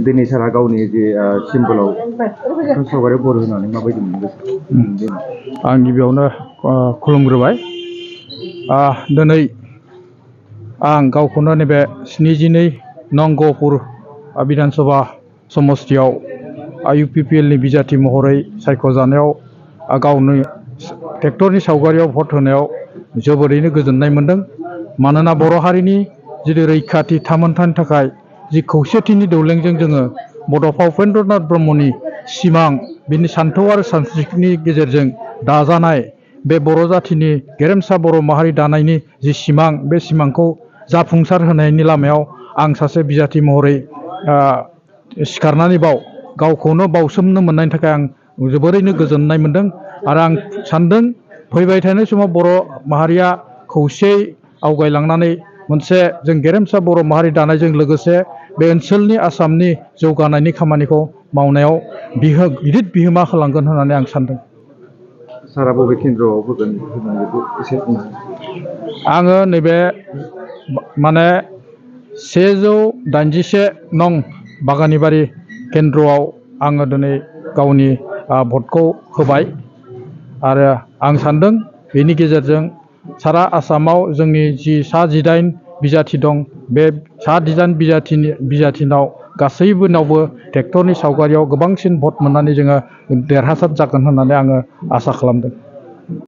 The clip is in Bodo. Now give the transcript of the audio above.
दिनै सारा गावनि जे सिम्बलाव सावगारि बर होनानै माबायदि मोनगोन? आं गिबियावनो खुलुमग्रोबाय। दिनै आं गावखौनो नैबे 72 नं गहपुर बिधानसभा समस्तियाव UPPL नि बिजाथि महरै सायख'जानायाव गावनो ट्रेक्टरनि सावगारियाव भट होनायाव जोबोरैनो गोजोननाय मोन्दों। मानोना बर' हारिनि जि रैखाथि थामोन्थानि थाखाय जि खौसेथिनि दौलेंजों जोङो बड'फा उपेन्द्रनाथ ब्रह्मनि सिमां बिनि सान्थौ आरो सानस्रिनि गेजेरजों दाजानाय बे बर' जाथिनि गेरेमसा बर' माहारि दानायनि जि सिमां बे सिमांखौ जाफुंसार होनायनि लामायाव आं सासे बिजाथि महरै सिखारनानै गावखौनो बावसोमनो मोननायनि थाखाय आं जोबोरैनो गोजोननाय मोन्दों। आरो आं सान्दों फैबाय थानाय समाव बर' माहारिया खौसेयै आवगायलांनानै मोनसे जों गेरेमसा बर' माहारि दानायजों लोगोसे बे ओनसोलनि आसामनि जौगानायनि खामानिखौ मावनायाव गिदिर बिहोमा होलांगोन होननानै आं सान्दों। सारा बबे केन्द्रआव होगोन बेखौ एसे बुंनो। आङो नैबे माने 181 नं बागानिबारि केन्द्रआव आङो दिनै गावनि भटखौ होबाय। आरो आं सान्दों बेनि गेजेरजों सारा आसामाव जोंनि जि सा 18 बिजाथि दं बे सा 18 बिजाथिनाव गासैबोनावबो ट्रेक्टरनि सावगारियाव गोबांसिन भट मोननानै जोङो देरहासार जागोन होननानै आङो आसा खालामदों।